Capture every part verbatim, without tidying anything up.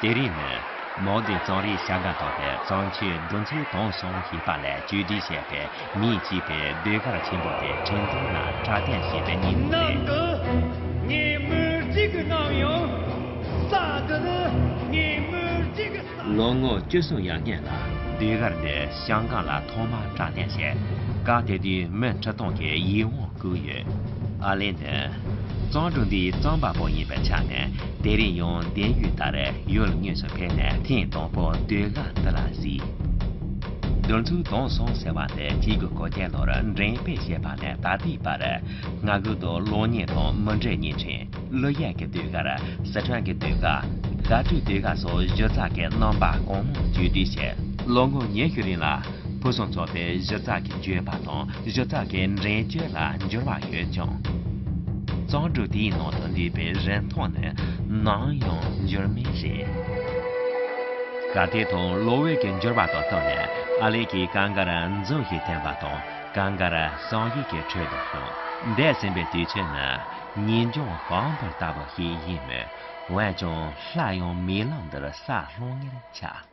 དེ་རིང་ནི་མའོ་ཏེ་གཙང་རིའི་བྱ་དགའ་ཐོབ་པའི་གཙང་ཆུ་བདུན་ཚོ་དོན་གསུམ་ཞེས་པ་ལ་བཅོས་སྒྲིག་བྱས་པའི་མིས་བྲིས་པའི་ཟློས་གར་ཆེན་པོ་དེ་ཁྲིན་ཏུའུ་ལ་གྲགས་ལྡན་ཞེས་པའི་ཉིན་མོ་རེད། ནང་དུ་ངའི་མི་རྒྱུད་ཀྱི་རྣམ་གཡོ། ས་འདི་ནི་ངའི་མི་རྒྱུད་ཀྱི་ས། ལོ་ངོ་བཅུ་གསུམ་ཡར་སྔོན་ལ་ཟློས་གར་འདི་ཤང་ཀང་ལ་ཐོག་མར་གྲགས་ལྡན་བྱས། སྐབས་དེ་དུས་མི་ཁྲི་སྟོང་གིས་ཡིད་དབང་བཀུག་ཡོད། ཨ་ལེ་ནི་གཙང་འབྲུག་འདིའི་གཙང་པ་པོ་ཡིན་པའི་ཆ་ནས། དེ་རིང་ཡང་དེང་ཡུལ་ལྟར་ཡུལ་དངོས་སུ་ཕེབས་ནས་ཐེངས་དང་པོ་ཟློས་གར་འདི་ལ་གཟིགས། བདུན་ཚོ་དོན་གསུམ་ཟེར་བ་ནི་གཅིག་དགུ་གོ་བརྒྱད་ལོར་འགྲེམས་སྤེལ་བྱས་པ་ནས་ད་ལྟའི་བར། སྔ་རྒོལ་དུ་གློག་བརྙན་དང་མུ་འབྲེལ་བརྙན་འཕྲིན། གླུ་གཞས་ཀྱི་ཟློས་གར། སི་ཁྲོན་གྱི་ཟློས་གར། དགའ་སྤྲོའི་ཟློས་གར་སོགས་གཞི་རྩ་གི་རྣམ་པ་གང་མང་བཅོས་སྒྲིག་བྱས། ལོ་ངོ་ཉི་ཤུ་རིང་ལ་ཕུན་སུམ་ཚོགས་པའི་གཞི་རྩ་གི་བརྗོད་པ་དང་གཞི་རྩ་གི་འགྲེལ་བརྗོད་ལ་འགྱུར་བ་ཡོད་ཀྱང་། གཙང་འབྲུག་དེའི་ནང་དུ་འདུས་པའི་རིན་ཐང་ནི་ནམ་ཡང་འགྱུར་མེད་རེད། གར་སྟེགས་དང་གློག་འོད་ཀྱི་འགྱུར་བ་དང་བསྟུན་ནས་ཨ་ལེ་གིས་གང་དགར་འཛུམ་ཞིག་བསྟན་པ་དང་། གང་དགར་བསམ་ཡས་ཀྱི་ཁྲོད་དུ་ཞོན། འདས་ཟིན་པའི་དུས་ཚོད་ནི་ཉིན་གུང་གང་བུར་ལྟ་བུ་ཞིག་ཡིན་མོད། འོན་ཀྱང་སླར་ཡང་རྨི་ལམ་འདིར་ས་ལྷུང་ངེར་ཆགས།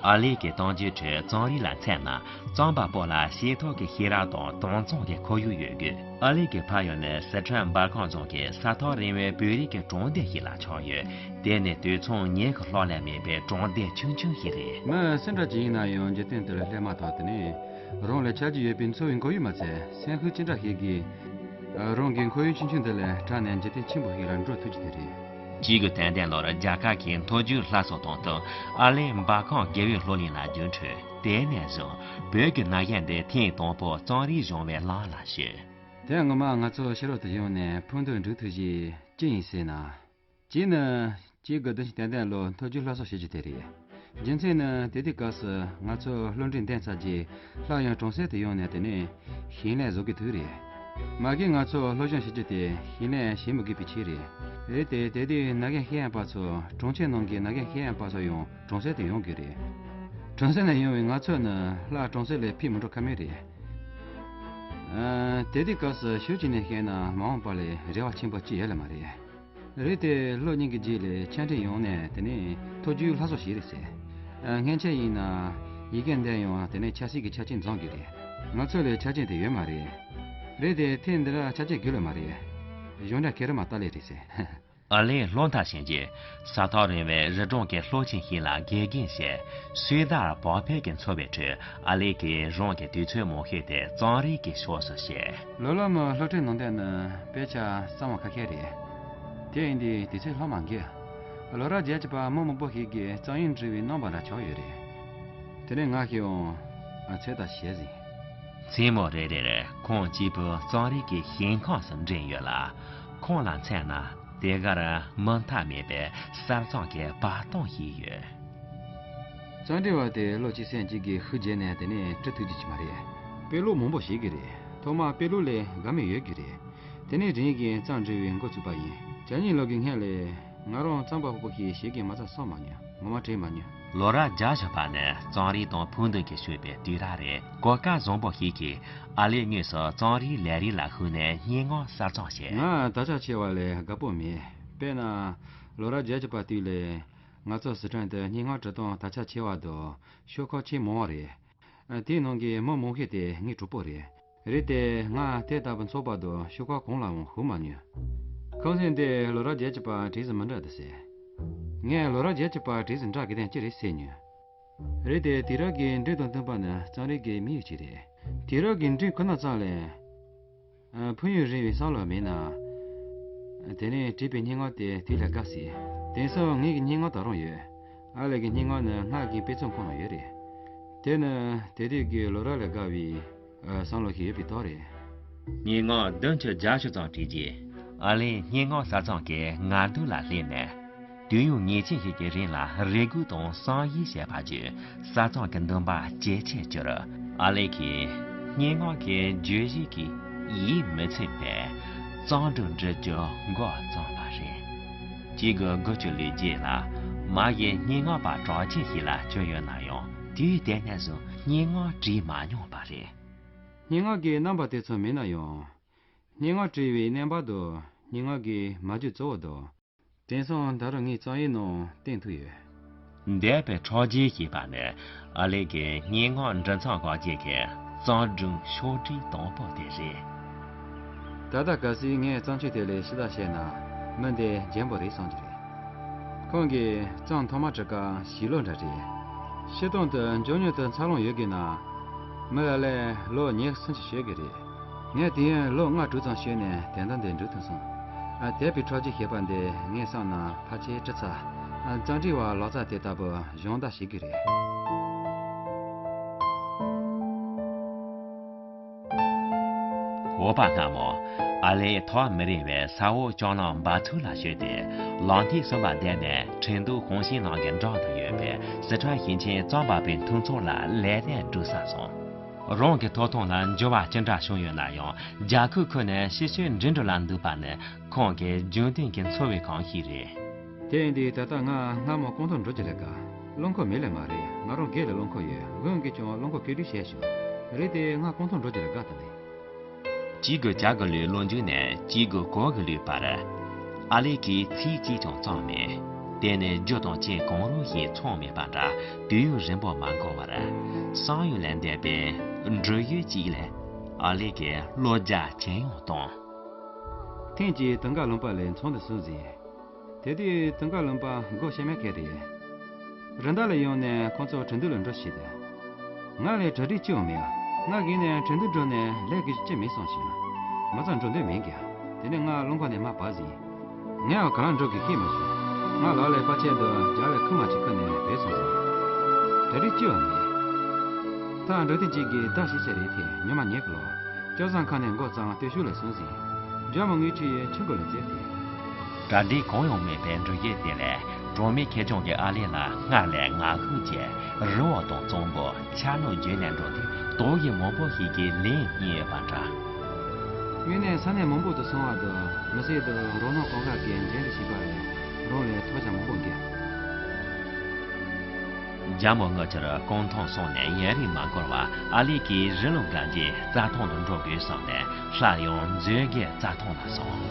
ཨ་ལེ་གི་གཏམ་རྒྱུད་ཁྲོད་གཙང་རིས་ལ་མཚོན་ན། གཙང་པ་པོ་ལ་ཤེས་ཐོག་གི་ཤེས་རབ་དང་དྭངས་གཙང་གི་ཁོར་ཡུག་ཡོད་དགོས། ཨ་ལེ་གི་ཕ་ཡུལ་ནི་སི་ཁྲོན་འབར་ཁམས་རྫོང་གི་ས་ཐག་རིང་བའི་བོད་རིགས་ཀྱི་གྲོང་སྡེ་ཞིག་ལ་ཆགས་ཡོད། དེ་ནི་དུད་ཚང་ཉི་ཤུ་ལྷག་ལས་མེད་པའི་གྲོང་སྡེ་ཆུང་ཆུང་ཞིག་རེད། མི་སུ་འདྲ་ཅིག་ཡིན་ན་ཡང་འཇིག་རྟེན་འདིར་སླེབས་མ་ཐག་དེ་ནས་རང་ལ་ཆགས་ཀྱི་ཡོད་པའི་འཚོ་བའི་ཁོར་ཡུག་མ་ཚད་སེམས་ཤུགས་ཅི་འདྲ་ཞིག་གིས་རང་གི་ཁོར་ཡུག་ཆུང་ཆུང་འདི་ལས་དྲག་ནས་འཇིག་རྟེན་ཆེན་པོ་ཞིག་ལ་འགྲོ་ཐུབ་ཀྱི་དེ་རེད། གཅིག་དགུ་དོན་བདུན་ལོར་རྒྱ་གར་གྱི་མཐོ་རྒྱུགས་སླར་གསོ་དང་བསྟུན་ཨ་ལེ་འབར་ཁམས་དགེ་འོས་སློབ་གླིང་ལ་རྒྱུན་འཕྲོད། དེ་ནས་བཟུང་བོད་ཀྱི་ན་གཞོན་འདི་ཐེངས་དང་པོ་གཙང་རིས་གཞུང་བའི་ལམ་ལ་ཞུགས། དེ་སྔོན་མ་ང་ཚོ་ཕྱི་རོལ་དུ་བཞུགས་ནས་ཕུགས་འདུན་འགྲུབ་ཐུབ་ཅིག་ཅི་ཡིན་ཟེར་ན། གཅིག་ནི་གཅིག་དགུ་བདུན་ཅུ་དོན་བདུན་ལོར་མཐོ་རྒྱུགས་སླར་གསོ་བྱེད་རྒྱུ་དེ་རེད། རྒྱུ་མཚན་ནི་དེ་དུས་སྐབས་སུ་ང་ཚོ་སློབ་འབྲིང་འདོན་ཚར་རྗེས་སླར་ཡང་གྲོང་གསེབ་ཏུ་ཡོང་ནས་དེ་ནས་ཞིང་ལས་བཟོ་དགོས་ཐུག་རེད། མ་གཞི་ང་ཚོ་སློབ་སྦྱོང་བྱེད་རྒྱུ་དེ་ཞིང་ལས་བྱེད་མི་དགོས་པའི་ཆེད་རེད། རེད་དེ་དེ་དུས་ན་གཞོན་ཤེས་ཡོན་པ་ཚོ་གྲོང་ཁྱེར་ནང་གི་ན་གཞོན་ཤེས་ཡོན་པ་ཚོ་ཡང་གྲོང་གསེབ་ཏུ་ཡོང་དགོས་རེད། གྲོང་གསེབ་ནས་ཡོང་བའི་ང་ཚོ་ནི་སླར་གྲོང་གསེབ་ལ་ཕེབས་མི་འགྲོ་ཁ་མེད་རེད། ཨ། དེ་དུས་སྐབས་སུ་ཤུགས་ཀྱིས་ནས་བཤད་ན་མ་འོངས་པ་ལ་རེ་བ་ཆེན་པོ་ཅི་ཡོད་ལ་མ་རེད། རེད་དེ་སློབ་གཉེར་གྱི་རྗེས་ལ་ཆ་འཕྲིན་ཡོང་ནས་དེ་ནས་མཐོ་རྒྱུགས་སླར་གསོ་བྱས་རེད་ཟེར། ཨ། སྔན་ཆད་ཡིན་ན་ཡི་གེ་འདོན་ཡང་དེ་ནས་ཆབ་སྲིད་ཀྱི་ཆ་རྐྱེན་འཛོམས་དགོས་རེད། ང་ཚོ་ལ་ཆ་རྐྱེན་དེ་ཡོད་མ་རེད། རེད་དེ་ཐེངས་འདི་ལ་ཆ་རྐྱེན་དགོས་ལ་མ་རེད། གཞུང་འབྲེལ་ཁེ་རི་མ་ལྟ་ལེ་རེད་ཟེར། ཨ་ལེ་སློབ་མཐར་ཕྱིན་རྗེས་ས་ཐག་རིང་བའི་རི་གྲོང་གི་སློབ་ཆེན་ཞིག་ལ་དགེ་རྒན་བྱས། སུའེ་ཏར་བག་ཕེབས་ཀྱི་འཚོ་བའི་ཁྲོད་ཨ་ལེ་གིས་རང་གི་དུས་ཚོད་མང་ཤོས་དེ་གཙང་རིས་ཀྱི་ཕྱོགས་སུ་བྱས། ལོ་ལ་མི་སློབ་གྲྭའི་ནང་བསྡད་ན་དཔེ་ཆ་གཙང་མ་ཁ་ཤས་རེད། དེ་ཡིན་དུས་དུས་ཚོད་ལྷག་མ་འགས། ལོ་རབས་བརྒྱད་ཅུ་པ་མི་མང་པོ་ཞིག་གིས་གཙང་ཡིག་འབྲི་བའི་རྣམ་པ་འདྲ་ཆགས་ཡོད་རེད། དེ་ནས་ང་ཞིག་ཡང་ཚོད་ལྟ་བྱས་ཟིན། མཚན་མོ་རེ་རེར་ཁོང་གཅིག་པུ་གཙང་རིས་ཀྱི་ཞིང་ཁམས་སུ་འགྲིམ་ཡོད་ལ། ཁོང་ལ་མཚོན་ན་དེ་གར་མུ་མཐའ་མེད་པའི་ས་གཙང་གི་བར་སྟོང་ཞིག་ཡོད། གཙང་འགྲིལ་བ་དེ་བློ་གཅིག་སེམས་གཅིག་གིས་ཤུགས་བརྒྱབ་ནས་དེ་ནས་འགྲིལ་ཐུབ་རྒྱུ་ཅིག་མ་རེད། དཔེ་ཀློག་མང་པོ་བྱེད་དགོས་རེད། ཐོག་མར་དཔེ་ཀློག་ལ་དགའ་མོས་ཡོད་དགོས་རེད། དེ་ནས་རིམ་གྱིས་གཙང་འགྲིལ་བའི་འགོ་ཚུགས་པ་ཡིན། བཅུ་གཉིས་ལོ་གི་སྔོན་ལ་ང་རང་གཙང་པ་པོ་ཞིག་བྱེད་མཁན་མ་ཚད་བསམ་མ་མྱོང་། ངོ་མ་དྲན་མ་མྱོང་། ལོ་རབས་བརྒྱད་ཅུ་པ་ནི་གཙང་རིས་དང་ཕུགས་འདུན་གྱིས་ཕྱུག་པའི་དུས་རབས་རེད། གོ་སྐབས་བཟང་པོ་ཞིག་གིས་ཨ་ལེ་དངོས་སུ་གཙང་རིས་ལས་རིགས་ལ་ཞུགས་ནས་སྙན་ངག་གསར་རྩོམ་བྱས། ང་དར་ཆ་ཆེ་བ་ལ་དགའ་པོ་མེད། དཔེར་ན། ལོ་རབས་བརྒྱད་ཅུ་པ་དུས་ལ་ང་ཚོ་སི་ཁྲོན་དུ་སྙན་ངག་འབྲི་སྟངས་དར་ཆ་ཆེ་བ་དང་ཤོག་ཁག་ཆེས་མང་བ་རེད། དེའི་ནང་གི་མི་མང་ཤོས་དེ་ངའི་གྲོགས་པོ་རེད། རེད་དེ་ང་དེ་ལྟ་བུ་ཚོགས་པ་དང་ཤོག་ཁག་གང་ལའང་ཞུགས་མ་མྱོང་། ཁང་ཚན་དེ་ལོ་རབས་བརྒྱད་ཅུ་པ་གྲས་སུ་མི་འདྲ་འདུག་ཟེར། ངས་ལོ་རབས་བརྒྱད་ཅུ་པ་གྲས་སུ་འདྲ་གི་དོན་ཅི་རེད་ཟེར་མྱོང་། རེད་དེ་དུས་རབས་ཀྱི་འགྲོས་དང་བསྟུན་པ་ནི་གཙང་རིས་ཀྱི་དམིགས་ཡུལ་ཅིག་རེད། དུས་རབས་ཀྱི་འགྲོས་ཁོ་ན་ཙམ་ལས། ཨ། ཕུགས་ཡུན་རིང་བའི་བསམ་བློ་མེད་ན། དེ་ནས་བྲིས་པའི་སྙན་ངག་དེ་དུས་ལས་བརྒལ་སྲིད། དེང་སང་ངེད་ཀྱི་སྙན་ངག་ད་རུང་ཡོད། ཨ་ལེ་གི་སྙན་ངག་ནི་སྔར་གྱི་དཔེ་མཚོན་ཁོངས་ན་ཡོད་རེད། དེ་ནི་དེ་དུས་ཀྱི་ལོ་རབས་ལས་བརྒལ་བའི་ཨ། བསམ་བློ་ཞིག་ཡོད་པའི་རྟགས་རེད། སྙན་ངག་བདུན་ཅུ་བརྒྱད་ཅུ་ཙམ་བྲིས་རྗེས། ཨ་ལེ་སྙན་ངག་གསར་རྩོམ་གྱི་ངར་སྡུག་ལ་སླེབས་ནས། དུས་ཡུན་ངེས་ཅན་ཞིག་གི་རིང་ལ་རེ་སྒུག་དང་བསམ་ཡིད་བྱས་པ་བརྒྱུད་གསར་རྩོམ་གྱི་འདུན་པ་ཇེ་ཆེར་གྱུར། ཨ་ལེ་གིས་སྙན་ངག་གི་བརྗོད་གཞི་གི་ཡིད་མི་ཚིམ་པའི་གཙང་སྒྲུང་འབྲི་རྒྱུ་འགོ་བརྩམས་པ་རེད། གཅིག་དགུ་དགུ་བཅུ་ལོའི་རྗེས་ལ་མ་གཞི་སྙན་ངག་པ་གྲགས་ཅན་ཞིག་ལ་གྱུར་ཡོད་ན་ཡང་དུས་དེ་ནས་བཟུང་སྙན་ངག་བྲིས་མ་མྱོང་བ་རེད། སྙན་ངག་གི་རྣམ་པ་དེ་ཚོ་མིན་ན་ཡང་། སྙན་ངག་བྲིས་པའི་རྣམ་པ་དང་སྙན་ངག་གི་མ་བརྗོད་གཙོ་བོ་དང་། དེང་སང་ད་རུང་ངའི་རྩོམ་ཡིག་ནང་བསྟན་ཐུབ་ཡོད། འདས་པའི་ཁྲག་རྗེས་ཞེས་པ་ནི་ཨ་ལེ་གི་སྙན་ངག་འབྲི་མཚམས་ཁག་ཅིག་གི་རྩོམ་སྒྲུང་ཤོག་དྲིལ་དང་པོ་དེ་རེད། ད་ལྟ་གལ་སྲིད་ངས་བརྩམས་ཆོས་དེ་ལ་ཕྱི་བལྟ་བྱས་ན་མི་འདི་རྒྱན་པོ་རེད་བསམ་གྱི་རེད། ཁོང་གིས་རྩོམ་ཐོག་མ་བྲི་སྐབས་བྱིས་ལོ་འདྲ་རེད། སྤྱིར་བཏང་དུ་མགྱོགས་མྱུར་དུ་འཚར་ལོངས་ཡོད་དགོས་ན། མི་ལ་ལས་ལོ་ཉི་ཤུ་ཙམ་ཞིག་སོན་གྱི་རེད། ངས་དེ་ཡང་ལོ་ལྔ་དྲུག་ཙམ་སོན་ནས་དོན་དག་འདི་འགྲུབ་ཐུབ་སོང་། ཨ། འདས་པའི་ཁྲག་རྗེས་ཞེས་པ་འདི་ངའི་བསམ་ན་ཕལ་ཆེར་བྲི་ཚར། ཨ། རྩོམ་སྒྲིག་པ་ལག་རྩལ་དེ་ལྟ་བུ་སྦྱོང་བརྡར་བྱེད་ཀྱི་རེད། བོད་པ་སྔ་མོ་ཨ་ལེ་ཐོག་མི་རིང་བའི་ས་འོག་ལྕང་ནང་འབབ་ཚུགས་ལ་བཞུགས་ཏེ། ལམ་ཐིག་གསུམ་པ་བསྡད་ནས་ཁྲིན་ཏུའུ་ཧུང་ཤིན་ལམ་གྱི་འགྲམ་དུ་ཡོད་པའི་སི་ཁྲོན་ཞིང་ཆེན་རྩོམ་པ་པོའི་མཐུན་ཚོགས་ལ་ལས་གནས་བསྒྲུབས་ཚར་སོང་། རང་གི་ཐོབ་ཐང་ལ་འགྱུར་བ་ཅི་འདྲ་བྱུང་ཡོད་ན་ཡང་། རྒྱལ་ཁབ་ཁུལ་ནས་ཕྱིར་བཤོལ་འགྲིམ་འགྲུལ་ལ་འདུག་པ་ནི་ཁོང་གི་རྒྱུན་ལྡན་གྱི་འཚོ་བའི་ཁང་ཞིག་རེད། དེ་ཡིན་དུས་ད་ལྟ་ང་སྔ་མོ་རྐང་ཐང་འགྲོ་རྒྱུ་ལས་དགའ། རླངས་འཁོར་མེད་ལེ་མ་རེད། ང་རང་སྒེར་ལ་རླངས་འཁོར་ཡོད། དགུན་གྱི་ཀྱང་རླངས་འཁོར་བསྐྱར་སྒྲིག་བྱས་བྱུང་། རེད་དེ་ང་རྐང་ཐང་འགྲོ་རྒྱུ་ལས་དགའ་ད་ནི། གཅིག་དགུ་གྱ་དགུ་ལོའི་ལོ་མཇུག་ནས་གཅིག་དགུ་གོ་དགུ་ལོའི་བར། ཨ་ལེ་གིས་ཚིག་གཅིག་ཀྱང་བརྩམས་མེད། དེ་ནི་རྒྱུ་དང་རྐྱེན་གང་རུང་ཞིག་ཚང་མེད་པ་འདྲ། དུས་ཡུན་རིང་པོ་མ་འགོར་བར། བསམ་ཡུལ་ལས་འདས་པའི་འགྲུལ་བཞུད་ཅིག་ལས་ཨ་ལེ་གི་བློ་རྒྱ་ཇེ་ཡང་བཏང་། ཐེངས་གཅིག་དུང་དཀར་ལུང་པ་ལ་ཚོགས་འདུ་ཚོགས་ཟིན། དེ་དུས་དུང་དཀར་ལུང་པ་སྒོ་ཕྱེ་མེད་མཁན་རེད། རི་འདབས་ལ་ཡོང་ནས་ཁོང་ཚོ་གྲོས་བསྡུར་ལ་འགྲོ་ཞེས་ཏེ། ང་ལ་གྲ་སྒྲིག་ཅི་ཡང་མེད། ང་གིས་ནས་གྲོས་བསྡུར་འགྲོ་ནས་ལས་ཀྱི་ཅི་མེད་སོང་ཞིང་། མི་ཚང་འགྲོ་འདོད་མེད་ཀྱང་། དེ་ནས་ང་རླངས་འཁོར་ནས་མར་བབས་ཟིན། ངས་ཡང་ག་ལ་འགྲོ་དགོས་ཤེས་མ་བྱུང་། ང་ལག་ལ་པར་ཆས་དང་རྒྱབ་ལ་ཁུག་མ་ཅིག་ཁུར་ནས་བུད་སོང་ཟིན། གྲ་སྒྲིག་ཅི་ཡང་མེད། ད་འགྲོ་དོན་གཅིག་གིས་ཟླ་བཞི་ཙམ་རེད་དེ་ཉི་མ་ཉལ་གི་ལོག་སྐལ་བཟང་ཁང་ནས་འགོ་བརྩམས་སྟོད་ཤུགས་ལ་སོང་ཟིན། རྒྱ་མོ་དངུལ་ཆུ་ཡིས་ཆུ་མགོ་ལ་བཙིར་ཏེ། གྲ་སྒྲིག་གང་ཡང་མེད་པའི་འགྲུལ་བཞུད་དེ་ལས་གྲོང་མི་ཁེར་རྐྱང་གི་ཨ་ལེ་ལ་སྔར་ལས་ངར་ཤུགས་ཀྱིས་རི་བོ་དང་གཙང་པོ་ཆ་སྣང་བརྗོད་ནས་འགྲོ་དུས་དོགས་ཡིག་མང་པོ་ཞིག་གིས་ལན་རྙེད་ཡོད་པ་འདྲ། དངོས་གནས་ས་གནས་མང་པོ་དུ་སོང་བ་དང་མི་སེར་དང་རོགས་སྣང་གང་དག་གིས་འགྲན་བསྡུར་བྱས་པ་ལས་རང་ལས་ཐོབ་བྱ་མང་པོ་འགལ། རྒྱ་མོ་དངུལ་ཆུར་རྐང་ཐང་སོང་ནས་ཡུན་རིང་མ་འགོར་བར་ཨ་ལེ་གིས་རི་ལུང་གན་རྒྱའི་རྩྭ་ཐང་དུ་འགྲོ་དགོས་བསམ་ནས་སླར་ཡང་མཛོད་དགེའི་རྩྭ་ཐང་ལ་སོང་།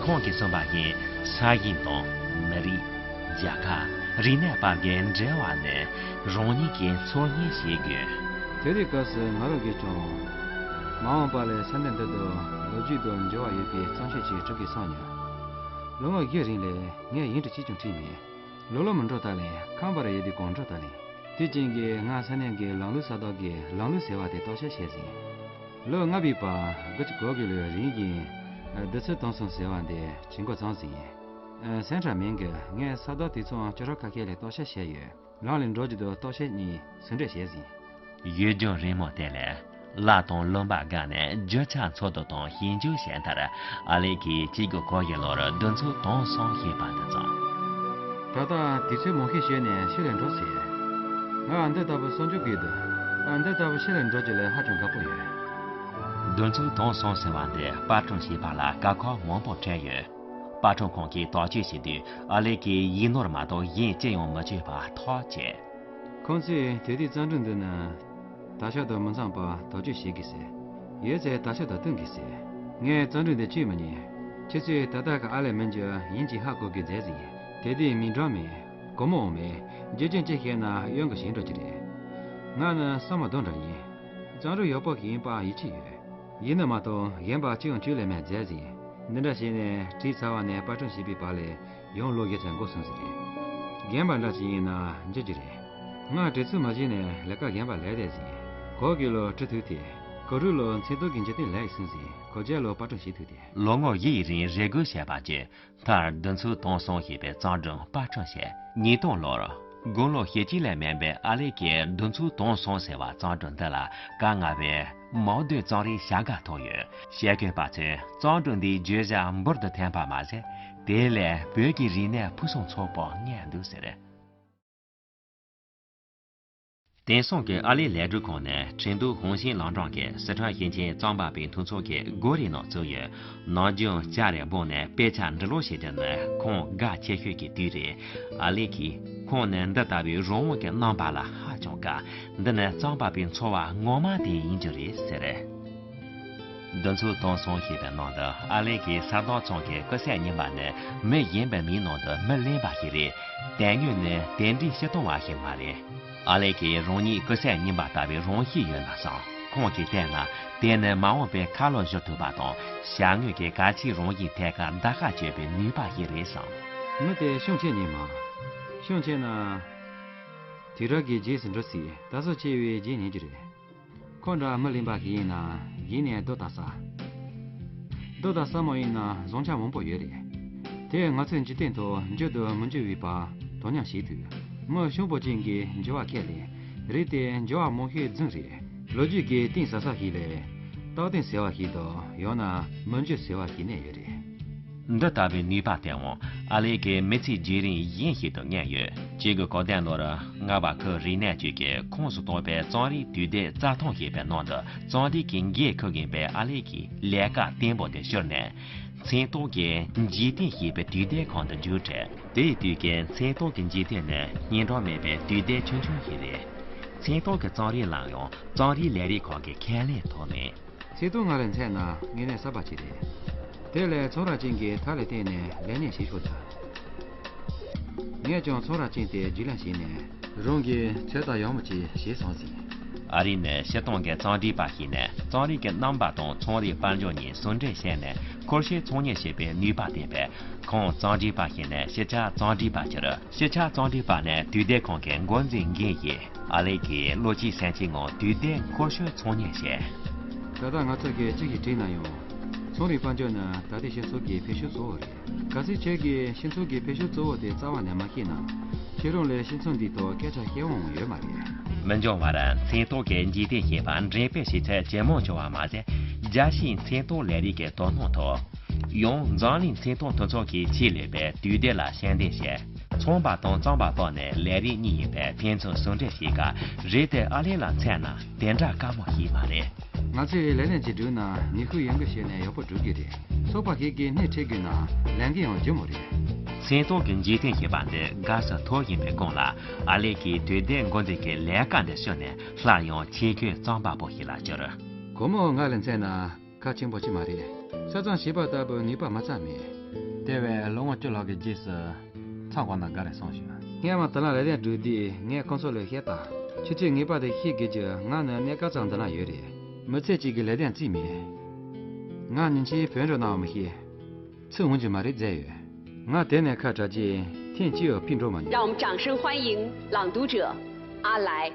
ཁོང་གིས་གསུངས་པ་བཞིན་ས་ཞིང་དང་མི་རིགས། རྒྱལ་ཁབ། རིག་གནས་བར་གྱི་འབྲེལ་བ་ནི་རང་ཉིད་ཀྱིས་འཚོལ་སྙེག་བྱེད་དགོས། དེ་དུས་སྐབས་སུ་ང་རང་གིས་ཀྱང་། མ་འོངས་པ་ལ་ས་གནས་འདི་དང་ལོ་རྒྱུས་དང་འབྲེལ་བ་ཡོད་པའི་རྩོམ་ཆོས་ཅིག་བྲི་དགོས་བསམ་མྱོང་། ལོ་ངོ་བཞི་རིང་ལ་ངས་ཡིག་འབྲུ་གཅིག་ཀྱང་བྲིས་མེད། ལོ་ལོ་མི་འགྲོ་ད་ལས་ཁམས་པར་ཡོད་དུས་གང་འགྲོ་ད་ལས། དེ་རྐྱེན་གྱིས་ང་ས་གནས་ཀྱི་ལམ་ལུགས་གསར་གཏོད་ཀྱི་ལམ་ལུགས་ཟེར་བ་དེ་རྟོག་ཞིབ་བྱས་ཟིན། ལོ་ལྔ་པའི་བར་དགུ་བཅུ་གོ་དགུ་ལོའི་རིང་གི་དུས་ཚོད་དང་སོང་ཟེར་བ་འདི་བྱེད་འགོ་བརྩམས་ཟིན། སེམས་ཁྲལ་མེད་གི། ངས་གསར་གཏོད་དུས་མཚམས་ཅོག་ར་ཁ་ཤས་ལ་རྟོག་ཞིབ་བྱས་ཡོད། ལམ་ལ་འགྲོ་རྒྱུ་དང་རྟོག་ཞིབ་གཉིས་ཟུང་འབྲེལ་བྱས་ཟིན། ཡུལ་ལྗོངས་རིང་མོ་དེ་ལས་གླ་དང་ལུང་པ་བརྒལ་ནས་རྒྱུ་ཆ་འཚོལ་བསྡུ་དང་ཞིབ་འཇུག་བྱས་མཐར་ཨ་ལེ་གིས་གཅིག་དགུ་གོ་བཞི་ལོར་དུས་ཚོད་དང་སོང་ཞེས་པ་འདི་བརྩམས། ད་ལྟ་དུས་ཚོད་མང་ཤས་བྱས་ནས་ཕྱི་ལ་འགྲོ་ཟེར། ང་འདི་ལྟ་བུ་གསར་འཇུག་དགོས་འདུག་ཨ། འདི་ལྟ་བུ་ཕྱི་ལ་འགྲོ་རྒྱུ་ལ་ཧ་ཅང་དགའ་པོ་ཡོད། དུས་ཚོད་དང་སོང་ཟེར་བ་འདི་པར་སྐྲུན་བྱས་པ་ལ་དཀའ་ཁག་མང་པོ་འཕྲད་ཡོད། པར་སྐྲུན་ཁང་གིས་དག་བཅོས་བྱེད་དུས་ཨ་ལེ་གིས་ཡིག་ནོར་མ་གཏོགས་གཞན་ཅི་ཡང་མི་བཅོས་པར་ཐག་བཅད། ཁོང་ཚོས་དེ་དུས་རྩོམ་སྒྲུང་འདི་ནི་དར་ཁྱབ་དང་མི་འཚམས་པར་དག་བཅོས་བྱེད་དགོས་ཟེར། ཡོད་ཚད་དར་ཁྱབ་དང་བསྟུན་དགོས་ཟེར། ངས་རྩོམ་སྒྲུང་འདི་བཅོས་མི་ཉན། ཁྱེད་ཚོས་ད་ལྟ་གི་ཨ་ལེ་མིན་རྒྱུ་ཡིན་གཅིག་ཧ་གོ་དགོས་མཛད་ཟིན། དེ་དུས་མི་འགྲོ་མེད། སྒོར་མོའང་མེད། རྒྱུ་རྐྱེན་ཅི་ཤེས་ན་གཡོན་གྱི་ཞིང་འགྲོ་གི་རེད། ང་ནི་བསམ་བློ་གཏོང་འདྲ་ཡིན། རྩོམ་སྒྲུང་ཡག་པོ་ཞིག་ཡིན་པར་ཡིད་ཆེས་ཡོད། ཡིན་ན་མ་གཏོགས་གཞན་པ་གཅིག་ཡང་བཅོས་ལེ་མེད་མཛད་ཟིན། འདི་འདྲ་བྱས་ནས་བྲིས་ཚར་བ་ནས་པར་སྐྲུན་བྱེད་པའི་བར་ལ་ཡང་ལོ་བཞི་ཙམ་འགོར་སོང་ཟིག་རེད། རྒན་པ་འདྲ་ཞིག་ཡིན་ན་འགྱུར་རྒྱུ་རེད། ང་བྲེལ་འཚུབ་མ་བྱས་ནས་ལས་ཀ་རྒན་པ་ལས་བསྡད་ཟིན། གོ་གི་ལོ་ཁྲི་ཐུག་སྟེ། གོ་དྲུག་ལོ་མཚན་ཐོ་གི་འཇིག་རྟེན་ལས་ཡིག་ཟིན་ཟིན། གོ་བརྒྱད་ལོ་པར་སྐྲུན་བྱེད་ཐུག་སྟེ། ལོ་ངོ་བཞི་ཡི་རིང་རེ་སྒུག་བྱས་པ་བརྒྱུད་མཐར་དུས་ཚོད་དང་སོང་ཞེས་པའི་རྩོམ་སྒྲུང་པར་སྐྲུན་བྱས། ཉིས་སྟོང་ལོར་དགུང་ལོ་ཞེ་གཅིག་ལས་མེད་པའི་ཨ་ལེ་གིས་དུས་ཚོད་དང་སོང་ཟེར་བ་རྩོམ་སྒྲུང་འདི་ལ་ཀ་ང་བའི་མའོ་ཏོའི་རྩོམ་རིག་བྱ་དགའ་ཐོབ་ཡོད། ཞལ་འཁོད་པ་ཚོས་རྩོམ་སྒྲུང་འདིའི་བརྗོད་བྱ་འབུར་དུ་ཐོན་པ་མ་ཟད། དེ་ལས་བོད་ཀྱི་རིག་གནས་ཕུན་སུམ་ཚོགས་པོ་རྙེད་འདུག་ཟེར། དེང་སང་གི་ཨ་ལེ་ལས་སྒྲུབ་ཁང་ནི་ཁྲིན་ཏུའུ་ཧུང་ཤིན་ལམ་འགྲམ་གྱི་སི་ཁྲོན་ཞིང་ཆེན་རྩོམ་པ་པོའི་མཐུན་ཚོགས་ཀྱི་སྒོ་རའི་ནང་བཙུགས་ཡོད། ནམ་རྒྱུན་ལྕགས་རི་སྦུག་ནས་དཔེ་ཆ་འབྲི་ཀློག་བྱེད་དུས་ནི་ཁོང་དགའ་ཆེ་ཤོས་ཀྱི་དུས་རེད། ཨ་ལེ་གིས་ཁོང་ནི་འདི་ལྟ་བུའི་རང་དབང་གི་རྣམ་པ་ལ་ཧ་ཅང་དགའ། འདི་ནི་རྩོམ་པ་པོའི་འཚོ་བ་ངོ་མ་དེ་ཡིན་རྒྱུ་རེད་ཟེར། འདི་ཚོ་གཏོང་སོང་ཞེས་པའི་ནང་དུ་ཨ་ལེ་གིས་ས་བདག་ཚང་གི་སྐུ་སྲས་རྙིང་པ་ནི་མི་གཞན་པའི་མིང་ནང་དུ་མི་ལེན་པ་ཞིག་རེད། དེ་ཉིད་ནི་དེ་འདྲའི་སྤྱིར་བཏང་བ་ཞིག་མ་རེད། ཨ་ལེ་གིས་རང་ཉིད་སྐུ་སྲས་རྙིང་པ་ལྟ་བུའི་རང་གཤིས་ཡོད་ན་བསམ། ཁོང་གིས་བལྟས་ན་དེ་ནི་མ་འོངས་པའི་ཁ་ལོ་བཞུར་ཐུབ་པ་དང་བྱ་དངོས་ཀྱི་གལ་ཆེའི་རང་བཞིན་ཐད་ཀར་བརྡར་ཤ་གཅོད་པའི་ནུས་པ་ཞིག་རེད་བསམ། མི་དེ་ཤུགས་ཆེ་ཉེས་མ། ཤུགས་ཆེ་ན། དུས་རབས་ཀྱི་རྗེས་སུ་འགྲོ་སྲིད། ད་གཟོད་ཆེ་བའི་རྗེས་ཉེ་རྒྱུ་རེད། ཁོ་འདྲ་མི་གླེན་པ་ཞིག་ཡིན་ན་གཞི་ནས་རྡོ་དང་ས། རྡོ་དང་ས་མ་ཡིན་ན་བཟང་ཆ་མང་པོ་ཡོད་རེད། དེས་ང་ཚོའི་འཇིག་རྟེན་ཐོག་འགྱུར་དང་མི་འགྱུར་བའི་བར་དོ་མཉམ་བྱེད་ཐུབ། མི་ཤོང་པོ་ཅན་གྱི་འགྱུར་བ་ཁས་ལེན། རིགས་དེ་འགྱུར་བ་མང་ཤོས་རྫུན་རེད། ལོ་རྒྱུས་ཀྱི་གཏིང་ཟབ་ས་ཞིག་ལས། རྟག་བརྟན་ཟེར་བ་ཞིག་དང་ཡང་ན་མི་འགྱུར་ཟེར་བ་ཞིག་གནས་ཡོད་རེད། འདི་ལྟ་བུའི་ནུས་པ་དེའང་ཨ་ལེ་གིས་མི་ཚེའི་བརྒྱུད་རིམ་གཞན་ཞིག་ཏུ་མངོན་ཡོད། གཅིག་གི་གོ་དོན་ལོར་རྔ་བ་ཁུལ་རིག་གནས་ཅུས་ཀྱི་ཁོངས་སུ་གཏོགས་པའི་རྩོམ་རིག་དུས་དེབ་རྩ་ཐང་ཞེས་པའི་ནང་དུ་རྩོམ་རིག་གི་འགན་འཁུར་མཁན་པའི་ཨ་ལེ་གིས་ལས་ཀ་བརྟན་པོ་དེ་བསྐྱུར་ནས། མཚན་རྟགས་ཀྱི་འཇིག་རྟེན་ཞེས་པའི་དུས་དེབ་ཁང་དུ་འཇུག་འཕྲད། དེའི་དུས་ཀྱི་མཚན་རྟགས་ཀྱི་འཇིག་རྟེན་ནི་སྙན་གྲགས་མེད་པའི་དུས་དེབ་ཆུང་ཆུང་ཞིག་རེད། མཚན་རྟགས་ཀྱི་རྩོམ་རིག་ལ་ཡང་རྩོམ་རིག་ལས་རིགས་ཁང་གི་ཁས་ལེན་ཐོབ་མེད། ཚེ་ཐུང་ང་ལ་མཚོན་ན་དངོས་གནས་གསར་པ་ཅིག་རེད། དེ་ལས་ཚོང་ར་ཅན་གྱིས་ཐབས་ལ་བརྟེན་ནས་ལས་གནས་བྱེད་ཆོག་ད། ངས་ཀྱང་ཚོང་ར་ཅན་དེ་རྒྱུས་ལོན་བྱས་ནས་རང་གི་ཚོད་ལྟ་ཡག་མོ་ཅིག་བྱས་སོང་ཟིན། ཨ་རི་ནི་སྤྱིར་བཏང་གི་རྩོམ་སྒྲིག་པ་ཞིག་ནས་རྩོམ་རིག་གི་རྣམ་པ་དང་ཚོང་རའི་དཔལ་འབྱོར་གཉིས་ཟུང་འབྲེལ་བྱས་ནས་ཁོར་ཡུག་ཚོང་གཉེར་བྱེད་པའི་ནུས་པ་ལྡན་པས། ཁོང་རྩོམ་སྒྲིག་པ་ཞིག་ནས་ཕྱི་ཁྱབ་རྩོམ་སྒྲིག་པར་གྱུར། ཕྱི་ཁྱབ་རྩོམ་སྒྲིག་པ་ནས་དུས་དེབ་ཁང་གི་འགོ་འཛིན་འགན་བཞེས། ཨ་ལེ་གིས་བློ་གཅིག་སེམས་གཅིག་ངང་དུས་དེབ་མཁོ་ཤོས་ཚོང་གཉེར་བྱས། ད་ལྟ་ང་ཚོ་གིས་གཅིག་གིས་བྲིས་ན་ཡང་། ཚོང་རའི་དཔལ་འབྱོར་ནི་ད་ལྟའི་སྤྱི་ཚོགས་ཀྱི་འཕེལ་ཤུགས་གཙོ་བོ་རེད། གལ་སྲིད་ཁྱེད་ཀྱིས་སྤྱི་ཚོགས་ཀྱི་འཕེལ་ཤུགས་གཙོ་བོ་དེ་རྩ་བ་ནས་མ་ཤེས་ན། ཁྱེད་རང་ལ་སྤྱི་ཚོགས་འདིའི་ཐོག་སྐད་ཆ་བཤད་དབང་ཡོད་མ་རེད། མི་འགྱང་བར་མཚན་རྟགས་ཀྱི་འཇིག་རྟེན་ཞེས་པ་འགྲེམས་སྤེལ་བྱེད་ཚད་ཇེ་མང་བྱུང་བ་མ་ཟད། རྒྱལ་སྤྱིའི་མཚན་རྟགས་ལས་རིགས་ཀྱི་དོ་སྣང་ཐོབ། ཡང་འཛམ་གླིང་མཚན་རྟགས་མཐུན་ཚོགས་ཀྱིས་ཆེད་ལས་པའི་དུས་དེབ་ལ་ཞལ་འདེབས་བྱས། ཚོང་པ་དང་རྩོམ་པ་པོ་ནི་ལས་རིགས་གཉིས་ཡིན་པས་ཕན་ཚུན་ཟུང་འབྲེལ་བྱེད་སྐབས་རེད་དེ་ཨ་ལེ་ལ་མཚོན་ན་དེ་འདྲ་དཀའ་མོ་ཞིག་མ་རེད། ང་ཚོས་ལས་ལན་ཅིག་བསྒྲུབས་ན་ནུས་ཤུགས་ཡོད་དགུ་བྱས་ནས་ཡག་པོ་བསྒྲུབ་རྒྱུ་རེད། ཚོགས་པ་ཞིག་གིས་སྣེ་ཁྲིད་དགོས་ན་ལས་འགན་ཡང་ལྗིད་མོ་རེད། མཚན་རྟགས་ཀྱི་འཇིག་རྟེན་ཞེས་པ་འདི་དགའ་བསུ་ཐོབ་བཞིན་པའི་སྒང་ལ་ཨ་ལེ་གིས་དུས་དེབ་འགོ་འཛིན་གྱི་ལས་ཀ་འདི་ཞུས་ནས་སླར་ཡང་ཆེད་བསྐོས་རྩོམ་པ་པོ་ཞིག་ལ་གྱུར། སྒོར་མོ་ང་ལ་མཚོན་ན་ཁག་ཆེན་པོ་ཅིག་མ་རེད། ས་མཚམས་ཞེས་པ་ལྟ་བུ་ནུས་པ་མ་ཚང་མེད། དེ་བས་ལོ་ངོ་བཅུ་ལྷག་གི་རྗེས་སུ་མཚམས་འགོ་ན་དགའ་རེ་སོང་བྱུང་། སྔས་མ་དེ་ལ་ལས་དོན་བསྒྲུབས་དུས་ངས་ཁོང་ཚོ་ལ་བཤད་པ། ཁྱེད་ཚོས་ངེས་པར་དུ་ཤེས་དགོས་རྒྱུ་ང་ནི་གནས་སྐབས་ཙམ་འདི་ན་ཡོད་རེད། མི་ཚེ་གཅིག་གི་ལས་དོན་རྩིས་མེད། ང་ཉིན་ཕྱེད་བོད་འགྲོ་གནང་བ་མི་ཤེས། ཚུར་འོང་རྒྱུ་མ་རེད་བསྡད་ཡོད། ང་དེ་ནས་ཁ་གྲག་རྗེས་ཐེངས་གཅིག་ཡང་ཕྱིར་འགྲོ་མ་མྱོང་། 让我们掌声欢迎朗读者阿来。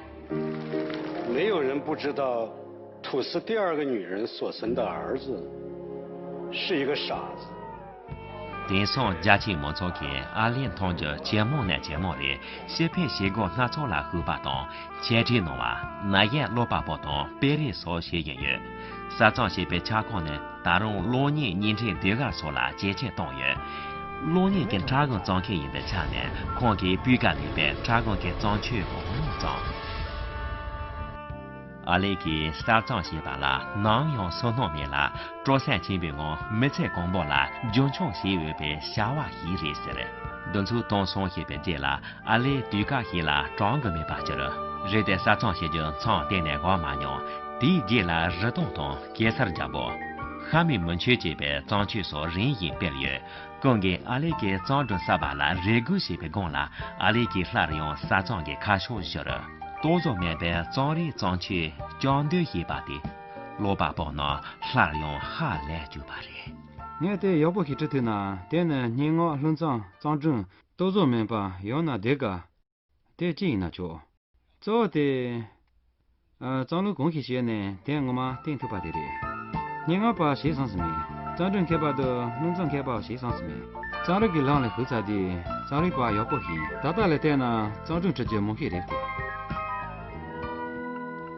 没有人不知道吐司第二个女人索森的儿子是一个傻子。 དེང་སང་རྒྱ་ཆེའི་མང་ཚོགས་ཀྱིས་ཨ་ལེ་མཐོང་རྒྱུ་ཇེ་མང་ནས་ཇེ་མང་རེད། ཕྱི་ཕན་བྱེད་སྒོ་སྣ་ཚོགས་ལ་ཞུགས་པ་དང་། འཆད་ཁྲིད་གནང་བ། ན་གཞོན་ཀློག་པ་པོ་དང་སྤེལ་རེས་སོགས་བྱེད་བཞིན་ཡོད། ས་མཚམས་ཞེས་པའི་ཁྱབ་ཁོངས་ནི་ད་རུང་གློག་བརྙན་བརྙན་འཕྲིན་ཟློས་གར་སོགས་ལ་ཇེ་ཆེར་བཏང་ཡོད། གློག་བརྙན་གྱི་ཕྲ་སྒང་བརྩམས་མཁན་ཡིན་པའི་ཆ་ནས་ཁོང་གིས་སྤུས་ཀ་ལེགས་པའི་ཕྲ་སྒང་གི་བརྩམས་ཆོས་མང་པོ་བརྩམས། ཨ་ལེ་གིས་གསར་རྩོམ་ཞེས་པ་ལ་ནམ་ཡང་བསོད་ནམས་མེད་ལ། སྤྲོ་སེམས་ཆེན་པོའི་ངང་མི་ཚེ་གང་པོ་ལ་རྒྱུན་འཁྱོངས་བྱེད་འོས་པའི་བྱ་བ་ཞིག་རེད་ཟེར། འདི་ཚོ་གཏོང་སོང་ཞེས་པའི་རྗེས་ལ་ཨ་ལེ་དུས་སྐབས་ཤིག་ལ་གྲོངས་དགོས་མེད་པར་གྱུར། རེད་དེ་གསར་རྩོམ་བྱེད་རྒྱུ་མཚམས་གཏན་ནས་འགོར་མ་མྱོང་། དེའི་རྗེས་ལ་རི་སྟོང་དང་གེ་སར་རྒྱལ་པོ། ཤ་མེད་མི་ཆོས་ཅེས་པའི་བརྩམས་ཆོས་སོགས་རིམ་བཞིན་སྤེལ་ཡོད། ཀུན་གྱིས་ཨ་ལེ་གི་བརྩམས་སྒྲུང་གསར་པ་ལ་རེ་སྒུག་བྱེད་པའི་སྒང་ལ་ཨ་ལེ་གིས་སླར་ཡང་གསར་རྩོམ་གྱི་ཁ་ཕྱོགས་བསྒྱུར། ཏོག་ཙམ་མིན་པའི་རྩོམ་རིག་བརྩམས་ཆོས་བསྐྱར་ཟློས་ཞེས་པ་དེ་ཀློག་པ་པོ་རྣམས་སླར་ཡང་ཧ་ལས་བཅུག་པ་རེད། ངས་དེ་ཡག་པོ་ཞིག་བྲི་ཐུབ་ན་དེ་ནི་སྙན་ངག་ལྷུག་རྩོམ་རྩོམ་སྒྲུང་ཏོག་ཙམ་མིན་པ་ཡང་ན་ཟློས་གར། དེ་ཅི་ཡིན་ན་ཆོག་གཙོ་བོ་དེ། ཨ། རྩོམ་ལུས་གང་ཞིག་བྱས་ནས་དེ་ངོ་མ་བསྟན་ཐུབ་པ་དེ་རེད། སྙན་ངག་པ་བྱས་སོང་ཟིན་མེད། རྩོམ་སྒྲུང་མཁས་པ་དང་ལྷུག་རྩོམ་མཁས་པ་བྱས་སོང་ཟིན་མེད། རྩོམ་རིག་གི་ལམ་ལ་ཞུགས་ཚར་དུས་རྩོམ་རིག་པ་ཡག་པོ་ཞིག་ད་ལྟ་ལ་བལྟས་ན་རྩོམ་སྒྲུང་འབྲི་རྒྱུ་མང་ཤོས་རེད་དེ།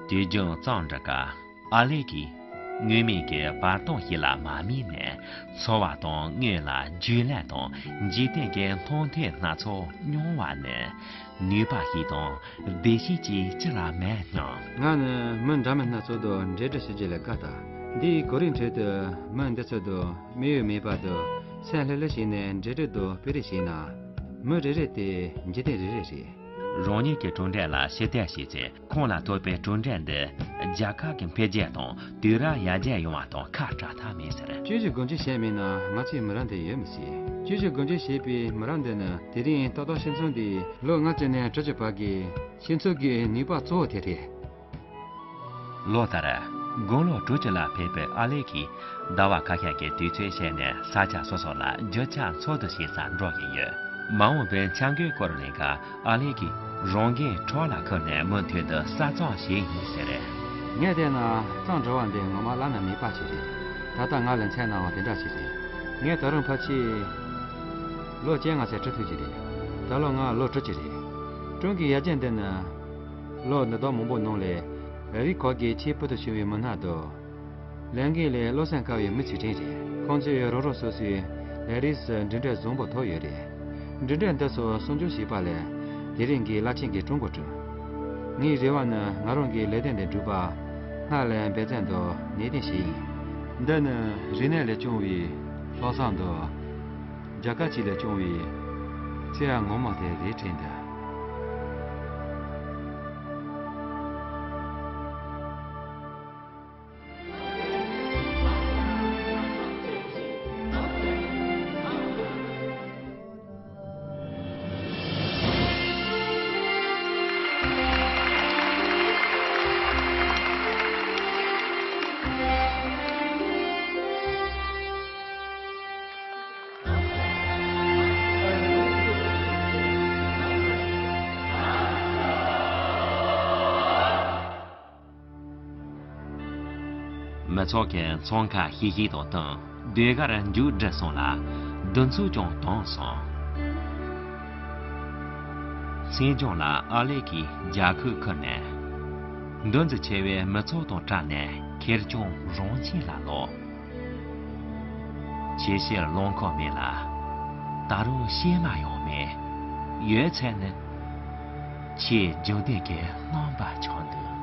དུས་རྒྱུན་རྩོམ་འབྲི་སྐབས་ཨ་ལེ་གིས་དངོས་མེད་ཀྱི་བར་སྟོང་ཞིག་ལ་མ་དམིགས་ནས་འཚོ་བ་དང་དངོས་ལ་རྒྱུས་ལོན་དང་འཇིག་རྟེན་གྱི་སྣང་ཐོས་སྣ་ཚོགས་མྱོང་བ་ནི། ནུས་པ་ཞིག་དང་བདེ་སྐྱིད་ཅིག་ཅི་ལ་མེད་སྙམ། ང་ནི་མི་འདྲ་མིན་སྣ་ཚོགས་དང་འབྲེལ་འདྲིས་བྱེད་རྒྱུ་ལས་དགའ་ད། འདིའི་གོ་རིམ་ཁྲོད་དུ་མི་འདི་ཚོ་དང་དམིགས་ཡུལ་མེད་པ་དང་སེམས་ལྷོད་ལྷོད་བྱས་ནས་འབྲེལ་འདྲིས་དང་སྤེལ་རེས་བྱས་ན། མི་རེ་རེ་དེ་འཇིག་རྟེན་རེ་རེ་རེད། རང་ཉིད་ཀྱི་གྲུབ་འབྲས་ལ་ཕྱིར་བལྟས་བྱས་ཚེ། ཁོང་ལ་ཐོབ་པའི་གྲུབ་འབྲས་འདི་རྒྱལ་ཁབ་ཀྱི་འཕེལ་རྒྱས་དང་དུས་རབས་ཡར་རྒྱས་ཡོང་བ་དང་ཁ་བྲལ་ཐབས་མེད་ཟེར། ཁྱོད་ཀྱིས་དགོངས་བཞེས་བྱས་མེད་ན་ང་ཚོའི་མི་རབས་འདི་ཡོད་མི་སྲིད། ཁྱོད་ཀྱིས་དགོངས་བཞེས་བྱས་པའི་མི་རབས་འདི་ནི་དེ་རིང་ཏག་ཏག་ཤིང་ཚོ་འདི་ལོ་ལྔ་བཅུ་ནས་དྲུག་ཅུ་བར་གྱི་ཤིང་ཚོ་གི་ནུས་པ་གཙོ་བོ་དེ་རེད། ལོ་ལྟར་དགུང་ལོ་དྲུག་ཅུ་ལ་ཕེབས་པའི་ཨ་ལེ་གིས་ཟླ་བ་ཁ་ཤས་ཀྱི་དུས་ཚོད་བཤད་ནས་ས་ཆ་སོ་སོ་ལ་རྒྱུ་ཆ་འཚོལ་བསྡུ་བྱེད་སར་འགྲོ་བཞིན་ཡོད། མ་འོངས་པའི་འཆར་འགོད་སྐོར་གླེང་སྐབས་ཨ་ལེ་གིས་རང་འགན་ཁྲོ་ལ་ཁུར་ནས་མུ་མཐུད་དུ་གསར་རྩོམ་བྱེད་ཡིན་ཟེར། ངས་བལྟས་ན་རྩོམ་འབྲི་བ་འདི་ངོ་མ་བླ་ན་མེད་པ་ཞིག་རེད། ད་ལྟ་ང་ལ་མཚན་གནང་བ་དེ་འདྲ་ཞིག་རེད། ངས་ད་རུང་ཕལ་ཆེར་ལོ་བཅོ་ལྔ་ཚེ་ཁྲི་ཐུག་ཅིག་རེད། ད་ལོ་ང་ལོ་དྲུག་ཅུ་རེད། སྒྲུང་གི་ཡར་རྒྱས་འདི་ནི། ལོ་འདི་དག་མང་པོ་ནང་ལས། རིགས་ཁག་གི་ཆེས་ཕུལ་དུ་ཕྱིན་པའི་མི་སྣ་དང་། ལས་འགན་ལས་བློ་སེམས་དཀར་བའི་མི་ཚུལ་ཁྲིམས་རེད། ཁོང་ཚོས་རང་རང་སོ་སོའི་ལས་རིགས་སུ་འབྲུ་འགྲེལ་བཟང་པོ་ཐོབ་ཡོད་རེད། འབྲུ་འགྲེལ་འདི་ཚོ་གསོ་སྐྱོང་བྱས་པ་ལས་དེ་རིང་གི་རླབས་ཆེན་གྱི་ཀྲུང་གོ་གྲུབ། ངའི་རེ་བ་ནི་ང་རང་གི་ལས་དོན་འདི་འགྲུབ་པ་སྔར་ལས་འབད་བརྩོན་དང་ནན་ཏན་བྱས་ཡིན། འདི་ནི་རིག་གནས་ལས་བྱུང་བའི་ལྷག་བསམ་དང་། རྒྱལ་ཁབ་ཅིག་ལས་བྱུང་བའི་བརྩེ་བ་ངོ་མ་དེ་རེད་དྲན་འདུག། མི་ཚོགས་ཀྱི་འཚང་ཁ་ཤིག་ཤིག་དང་བསྟུན་ཟློས་གར་མཇུག་བསྒྲིལ་སོང་ལ། འདུ་འཛོམས་ཀྱང་བཏང་སོང་། མཚན་བྱང་ལ་ཨ་ལེ་གིས་རྒྱབ་ཁུག་ཁུར་ནས། འདུ་འཛི་ཆེ་བའི་མི་ཚོགས་དང་བྲལ་ནས་ཁེར་རྐྱང་རང་ཁྱིམ་ལ་ལོག། ཆེ་བཤད་རླངས་འཁོར་མེད་ལ། ད་རུང་གཤེད་མ་ཡང་མེད། ཡོད་ཚད་ནི། ཆེས་རྒྱུ་ལྡན་གྱི་རྣམ་པ་ཆགས་འདུག།